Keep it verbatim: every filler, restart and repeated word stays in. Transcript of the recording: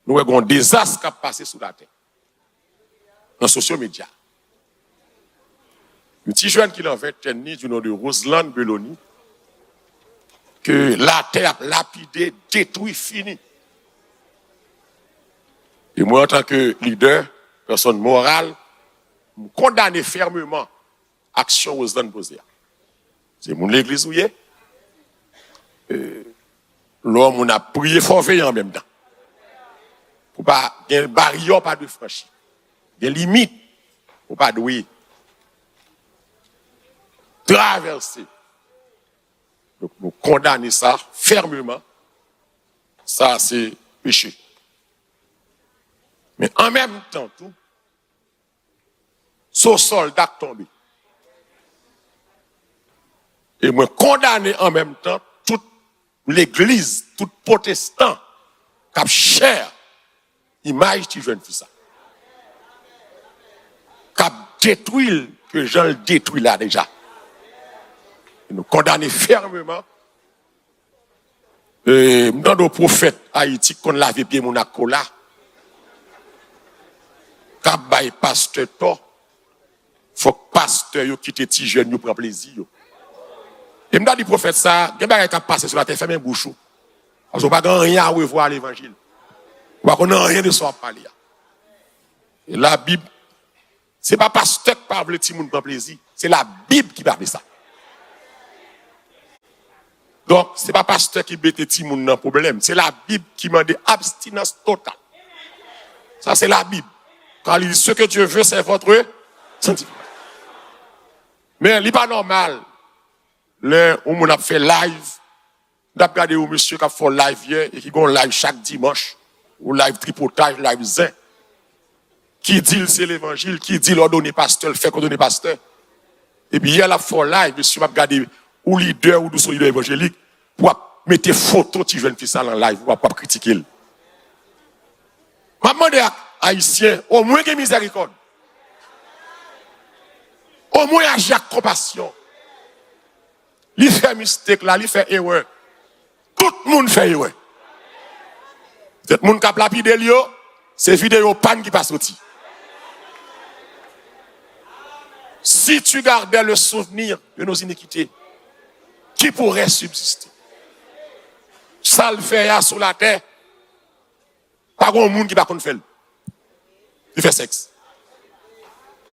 Nou wè gen yon dezas k ap pase sou latè. Nan sosyo medya. Yon ti jèn ki nan ventèn li, du nom de Roseland Belony, ke latè ap lapide, detwi, fini. E mwen, antanke lidè, pèsòn moral, m kondane fèmeman aksyon Roseland poze a. Se moun legliz ou ye? E, lè yon moun ap priye, fò w veye an menm tan. Pou pa gen baryè w pa dwe franchi. Gen limit ou pa dwe travèse. Donk, nou kondane sa fèmeman. Sa se peche. Men an menm tan tou, se yon sòlda k tonbe. E mwen kondane an menm tan tout legliz, tout pwotestan k ap chè imaj ti jèn fi sa. K ap detwi l ke jan l detwi la deja. E nou kondane fèmeman. E, m tande yon pwofèt Ayiti k konn lave pye moun ak kola, k ap bay pastè tò. Fòk pastè yo kite ti jèn yo pran plezi yo. E m ta di pwofèt sa, gen bagay k ap pase sou latè, fèmen bouch ou. Paske w pa gen anyen a revwa a levanjil. Ou pa konn anyen de sa w ap pale a. E Labib, se pa pastè k pa vle timoun pran plezi, se Labib ki pa vle sa. Donk, se pa pastè ki mete timoun nan pwoblèm, se Labib ki mande abstinans total. Sa se Labib. Kan li di, ce que Dieu veut, c'est votre sanctification. Men li pa nòmal lè yon moun ap fè live, m t ap gade yon mesye k ap fè yon live yè e ki gen yon live chak dimanch, yon live tripotaj, live zen, ki di l se levanjil, ki di l òdone pastè, l fè k òdone pastè. Epi yè l ap fè yon live, mesye, m ap gade yon lidè ou di w se yon lidè evanjelik, pou w ap mete foto ti jèn fi sa nan live, w ap, w ap kritike l. M ap mande ak Ayisyen, omwen gen mizèrikòd. Omwen aji ak konpasyon. Li fè mistake la, li fè erè. Tout moun fè erè. Petèt moun k ap lapide l yo, se videyo pa n ki pa soti. Si tu gardais le souvenir de nos iniquités, qui pourrait subsister? Sa l fè a sou latè, pa gen moun ki pa konn fè l. Li fè sèks.